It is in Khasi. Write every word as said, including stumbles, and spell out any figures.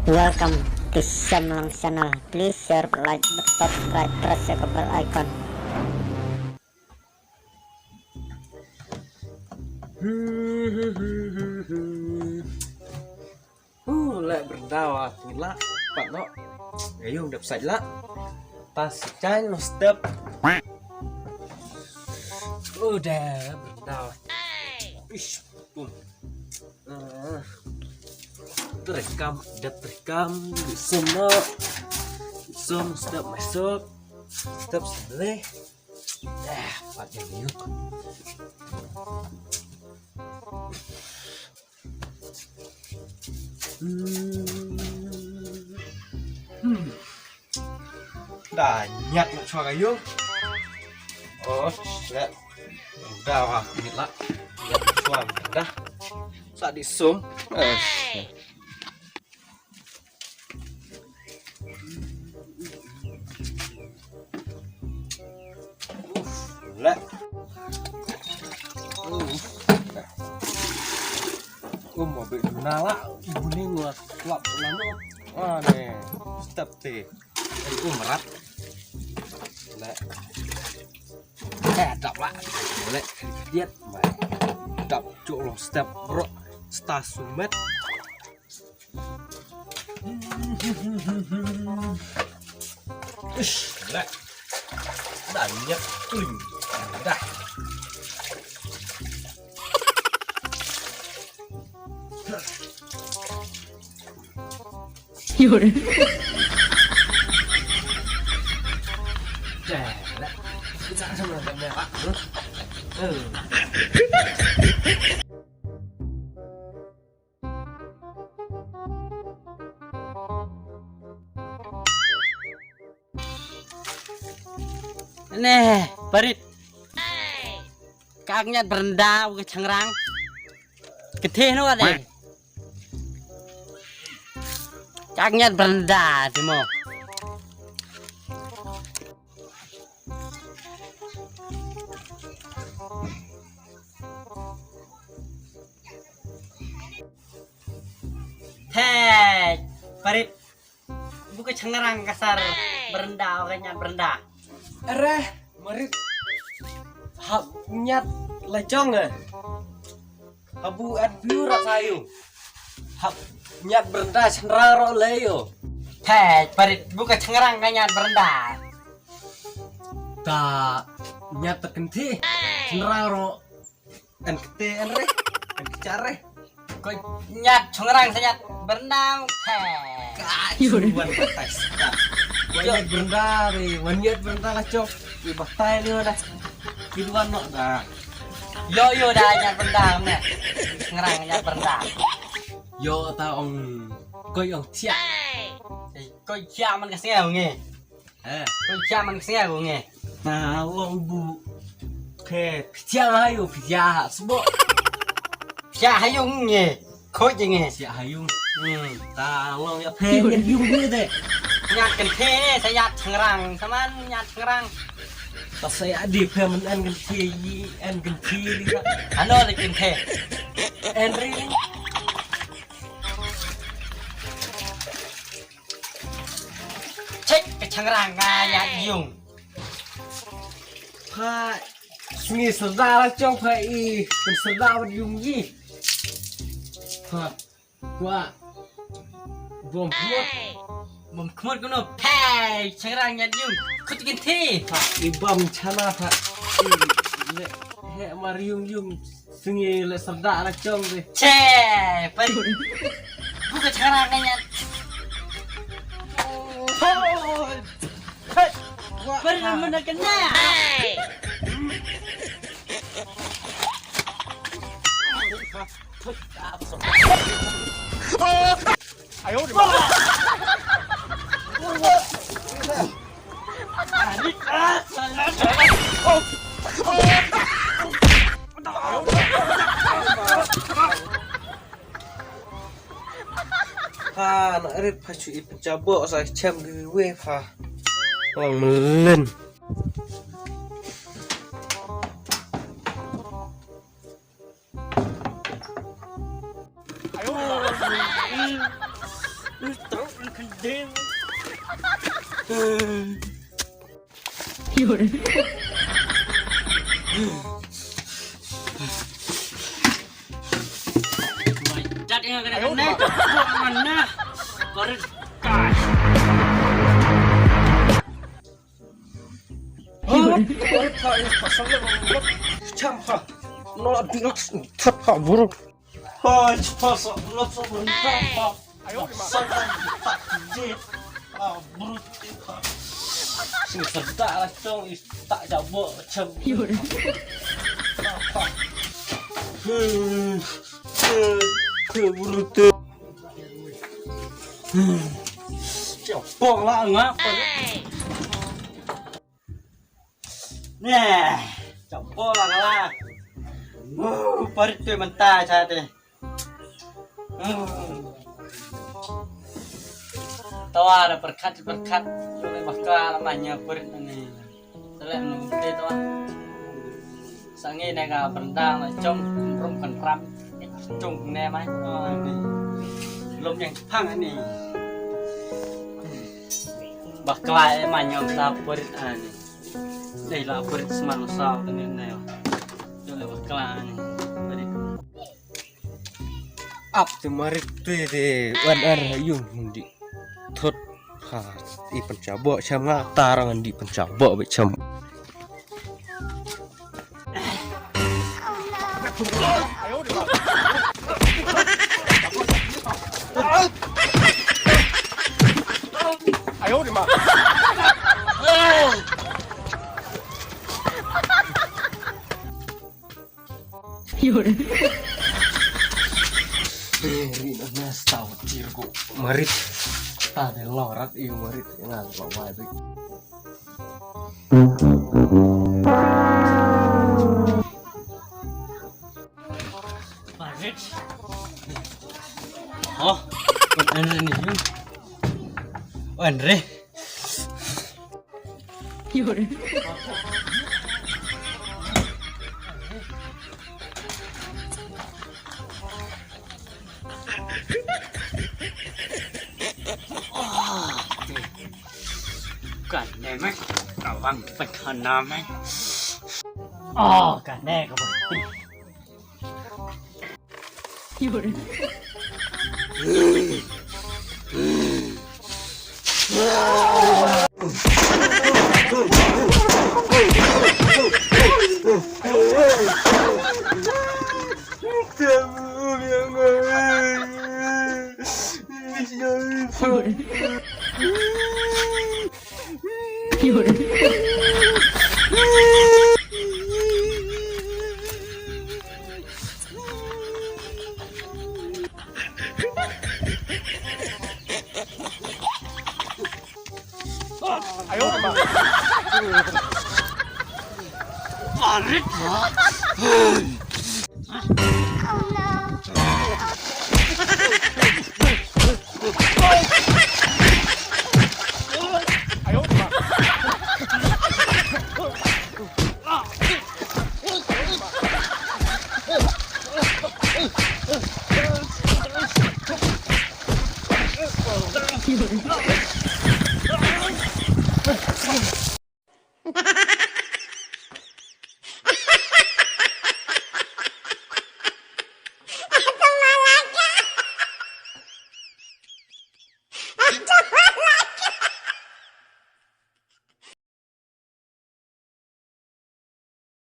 Welcome to Shyam Long Channel. Please share, like, subscribe, press the bell icon. Huh, leh Brenda wa ngin lah pat noh. Ayo dep sait lah. Pas cang noh step. Udah Brenda. Ish, pum. Ah. Terekam, dep terekam, di sum noh. Di sum step masuk. Step sebelah. Ah, pat yang yuk. Hmm. Hmm. Da nyat na chwa ka yung. Oh, da. Da wa mit la. Nyat chwa da. Sa di sum. Eh. Uf, leh. Uf, leh. Um, abis na lah. Ibu ni ngua klap lama. Ah, ni. Step ti. Ai, um, rat. Leh. Eh, dap lah. Leh. Diet. Dap cuk long step, bro. Sta sumet. Ish, leh. Da nyat kling. Da. Yore. Da, leh. Kita sama sama, Pak. Eh. Neh, Parit. Ka nyat Brenda u ka changrang. Kynthei no de. Ka nyat Brenda ti mo. Hei, Parit. Bu ka changrang ka sar Brenda, ka nyat Brenda. Areh, Marit. Hap nyat la jong eh. Habu at biu ra sayu. Hap nyat Brenda changrang ro leyo. Hei, Parit, bu ka changrang ka nyat Brenda. Ta nyat ta kynthei changrang ro. En kynthei en re. En kynthei re. Ko nyat changrang sa nyat Brenda te. Ka chuan batai sa. Ko nyat Brenda re, wan nyat Brenda la chok. Ni batai ni wala. Ki duan no da. Yo yo da nyat Brenda ne. Changrang nyat Brenda. Yo ta ong ko ong thiah. Ko thiah man ka sngew ngi. Eh, ko thiah man ka sngew ko nge. Ta long bu. Phe, phi thiah ha ïu, phi thiah ha sbo. Thiah ha ïu nge. Khot je nge. Thiah ha ïu. Hmm. Ta long ïa phe ngan ïu bu de. Nyat kynthei ne, sa ïa changrang, sa man ïa changrang. Ta sa ïa di phe man en kynthei, en kynthei di ka. Ano le kynthei. En ri. Chek ka changrang nga ïa yung. Pha sngi serdar chong pha i, kan serdar wat yung yi. Pha kwa bom khmut. Bom khmut kuno pha changrang ïa yung. Khut kin thi. Pha i bom chana pha i le he mar yung yung. Sngi le serdar la chong de. Che, Parit. Bu ka changrang ka nyat. Parit na mana kena. Ayo. Ha, na rit pha shu i pynjabok sa chem ki wei pha. Long melen. Neh, campur lah kalah. Uh, parit tu mentah cah tu. Uh. Tawa da perkat perkat. Boleh bakal manya parit ni. Selek nu te tawa. Sangi ne ka berendang la com rum kan ram. Cung ne mai. Oh, ni. Lum yang pang ni. Bakla e manya ta parit ani. Dei la parit sman sa tene ne. Jole bakla ni. Parit. Ap te marit te de wan ar yung di. Thot ha i penchabok cham nga tarang di penchabok be cham. Ri na nas tau tir ko marit. Ta de lorat i marit nga lo wai bi. Marit. Oh, Andre ni. Andre. Kane me, kawang pethana me. Oh, kane ka bang.